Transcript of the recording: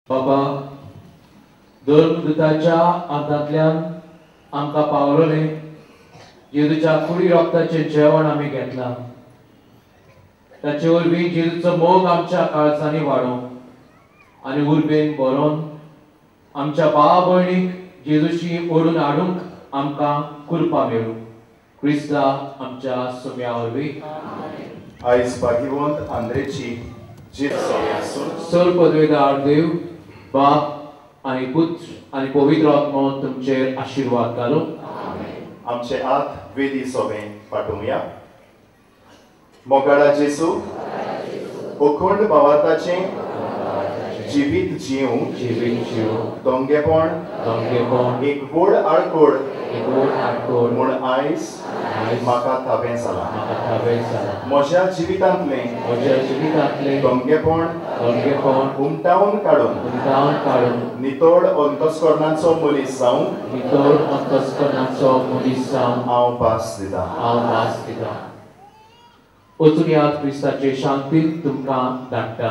बाबा, धर्मदूताच्या हातांतल्यान आमकां पावलोलें जेजूच्या कुडी रोगताचें जेवण आमी घेतलां. ताचे वरवीं जेजूचो मोग आमच्या काळजांनी वाडोवंक आनी उर्बेन बरोवन आमच्या भाव भयणीक जेजूशी ओडून हाडूंक आमकां कृपा मेळूं. क्रिस्ता आमच्या सुम्या वरवीं. आयज भाग्यवंत आंद्रेची सर पदवेदार देव बाप आनी पुत्र आनी पवित्र आत्मो तुमचेर आशिर्वाद घालूं. आमचे आत वेदी सोबे पाठोवया. मोगाडा जेसू, अखंड भावार्थाचें जिवीत जिवूंक जिवीत जिवूंक दोंगेपण दोंगेपण एक व्हड आडखळ एक व्हड आडखळ म्हूण आयज म्हाका थावें जालां. म्हाका थावें जालां. म्हज्या जिवितांतलें दोंगेपण दोंगेपण उमटावन काडून उमटावन काडून नितळ अंतस्करणाचो मनीस जावंक नितळ अंतस्करणाचो मनीस जावंक हांव भास दितां. हांव भास दितां. वचून याद क्रिस्ताचे शांतीन तुमकां धाडटा.